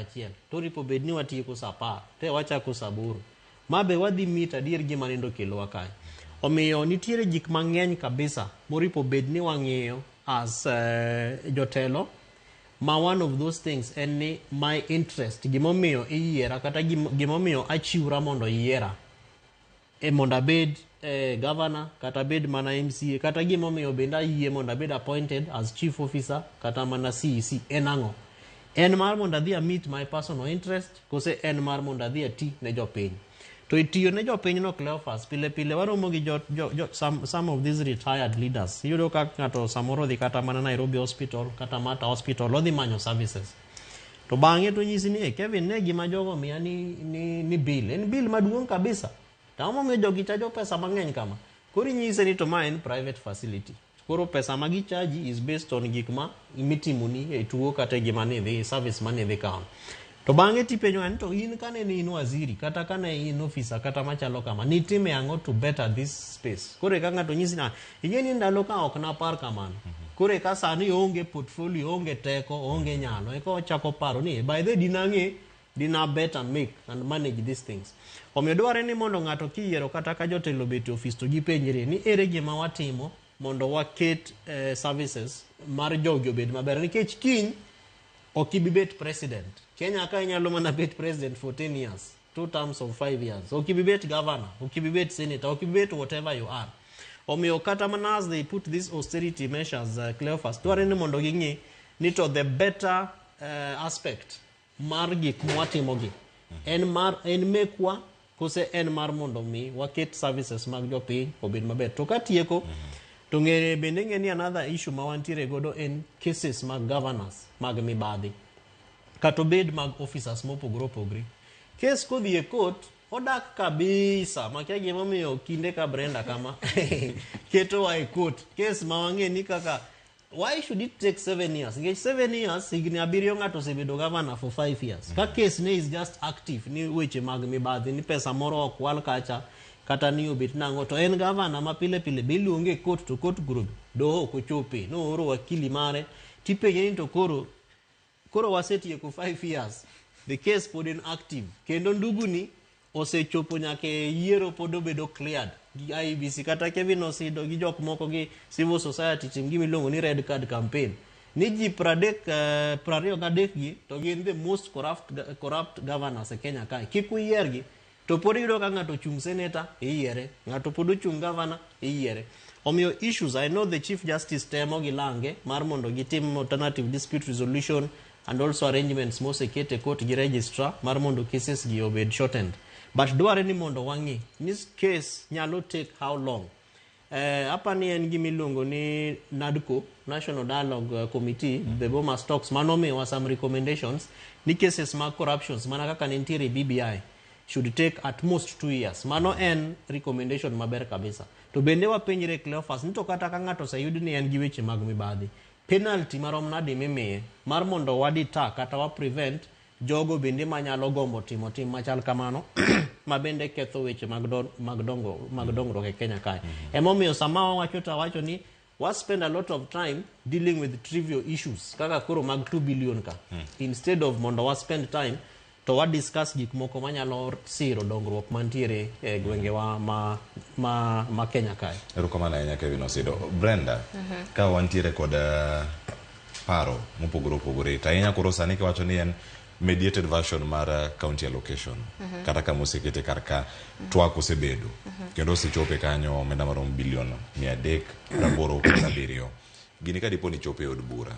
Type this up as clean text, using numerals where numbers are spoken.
achiel to oripo bed ni watieko sa 10 te wachako sa 8 ma be wadhi meet adier gima nindo okelowa kae. Omiyo nitiere gik mang'eny kabisa moripo bed ni wang'iyo as jotelo ma one of those things en ni my interest, gimomiyo iyiera kata gimomiyo achiwra mondo yiera e mondo abed governor kata abed mana MCA kata gimomiyo bende ayie mondo abed appointed as chief officer kata mana CEC en ang'o? En mar mondo adhi a meet my personal interest kose en mar mondo adhi ati ne jopiny? To e tiyo ne jopiny no, Cleophas, pile pile waromo gi jo some of these retired leaders. Iyudo ka ng'ato samoro odhi kata mana Nairobi Hospital kata Mater Hospital, odhi manyo services. To bang'e to nyisi ni, "Eh, Kevin, ne gima jogo miya ni bill en bill maduong' kabisa. To ang'o momiyo jogi chajo pesa mang'eny kama?" Koro inyise ni to ma en private facility. Koro pesa ma gichaji is based on gik ma mitimoni e tuo kata e gima nidhi service manidhi kawo. To bang'e tipenjo ni to in kane ne in waziri kata kane in officer kata machalo kama, nitime ang'o to better this space? Koro eka ng'ato nyisi ni ing'e ni ndalo ka ok napar kamano. Koro eka sani oonge portfolio, oonge teko, oonge nyalo. Eka ochako paro ni by the dinang'e dina better make and manage these things. Omiyo dwarre ni mondo ng'ato kiyiero kata ka jotelo obet e ofis to gipenjre ni ere gima watimo mondo waket services mar jogi obed maber, nikech kiny ok ibi bet president. Kenya ka inyalo mana bet president for 10 years, two terms of 5 years. Ok ibi bet governor, ok ibi bet senator, ok ibi bet whatever you are. Omiyo kata mana as they put these austerity measures, Cleophas, dwarre ni mondo ging'i ni to the better aspect mar gik mwatimogi en mar en mekwa kose en mar mondo mi waket services mag jopiny obed maber. To katieko to ng'e bende ng'e ni another issue ma wantiere godo en cases mag governors mag mibadhi kata obed mag officers mopogore opogore. Case kodhi e court odak kabisa makia gimomiyo kinde ka Brenda kama ketowa e court case ma wang'e ni kaka why should it take 7 years? Nikech 7 years, higni 7, ng'ato osebedo governor for 5 years ka case ne is just active ni weche mag mibadhi ni pesa moro okwal kacha kata ni obet nang'o, to en governor ma pile pile be iluonge e court to court koro doho ok ochope nooro wakili mare tipenje ni to koro wasetieko 5 years, the case pod en active kendo nduguni osechopo nyaka e yiero pod obedo cleared gi IEBC. Kata Kevin Osido gi jok moko gi civil society tim gima iluongo ni red card campaign ni ji 30, 23 gi to gin the most corrupt governors e Kenya kae, kik uyiergi. To pod iyudo ka ng'ato ochung' senator iyiere, ng'ato pod ochung' governor iyiere. Omiyo issues, I know the Chief Justice temo gi lange mar mondo gitim alternative dispute resolution and also arrangements moseket e court gi registrar mar mondo cases gi obed shortened, but dware ni mondo wang'i ni case nyalo take how long. Apa ni en gima iluongo ni NADCO, National Dialogue Committee, the Bomas Talks manomiyowa some recommendations ni cases mag corruptions mana kaka ne nitiere BBI should take at most 2 years. Mano en recommendation maber kabisa. To bende wapenjre, Cleophas, ni to kata ka ng'ato oseyud ni en gi weche mag mibadhi, penalty marom nade mimiye mar mondo wadeter kata wa prevent jogo bende manyalo gombo timo tim machal kamano ma bende ketho weche mag dongruok e Kenya kae? Emomiyo sama wawacho to awacho ni wa spend a lot of time dealing with trivial issues kaka koro mag 2 billion ka instead of mondo wa spend time to wa discuss gik moko manyalo siro dongruok mantiere e gwengewa ma Kenya kae. Erokamano ahinya, Kevin Osido. Brenda, ka wantiere kod paro mopogore opogore to ahinya koro sani kiwacho ni en mediated version mar county allocation kata kama osekete kar ka twak osebedo kendo osechope kanyo omenda maromo bilion 387 gini ka dipo ni chopo e od bura.